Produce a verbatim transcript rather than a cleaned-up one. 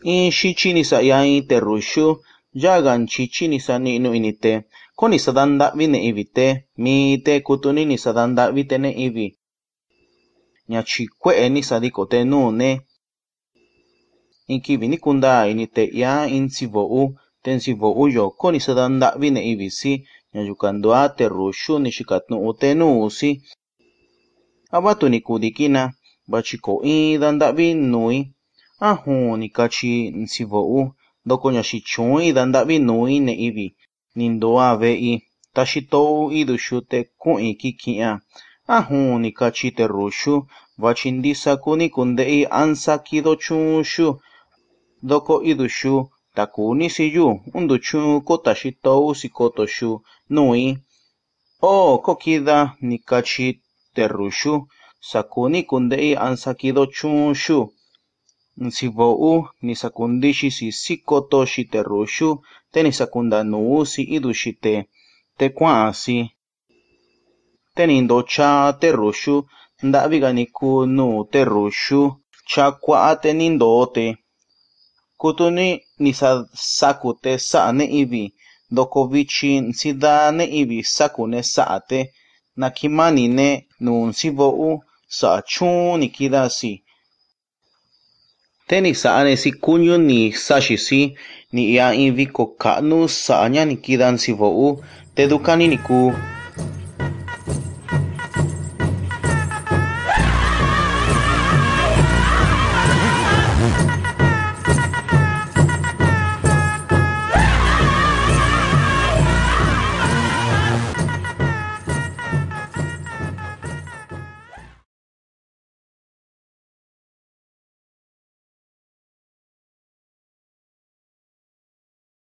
In xityi ni sa'a iin terruxu, yaa ga ntyiyi ni sani'nu ini te, kuni satantavi ne'e ivi te, mii te kutuni ni satantavi te ne'e ivi. Ña tyi kue'e ni satiko te nuu ne. In kivi ni kuntaa ini te iin nsivo'u, te nsivo'u yo kuni satantavi ne'e ivi si, ña yuka ntua terruxu ni xikatu'un te nuu si: ¿A va tu ni kuu tiki na, vatyi ko iin tantavi nui? A jun, ni katyi nsivo'u, toko ña xityiun iin tantavi nui ne'e ivi. Ni ndoa ve'i, taxi tou iduxu te ku'in ki ki'an. A jun, ni katyi terruxu, vatyi ntisa kuni kunde'i a nsakido tyuun xu. Toko iduxu, ta kuni si yu, untu tyuun ko taxi tou si koto xu nui. O, ko kida, ni katyi terruxu, sa kuni kunde'i a nsakido tyuun xu. Nsivo'u ni sakuntixi si sikoto xi terruxu, te ni sakuntanuu si iduxi te, te kua'an si. Te ni ntotyaa terruxu, ntavi ga ni kuu nuu terruxu tya kua'a te ni ntoo te. Kutuni ni sa saku te sa'a ne'e ivi, toko vityi nsitaa ne'e ivi saku ne sa'a te, na kimani ne nuu nsivo'u sa'a tyuun ni kida si. Te ni sa'a ne si kuñu ni saxi si, ni iin viko ka'nu sa'a ña ni kida nsivo'u, te tukani ni kuu.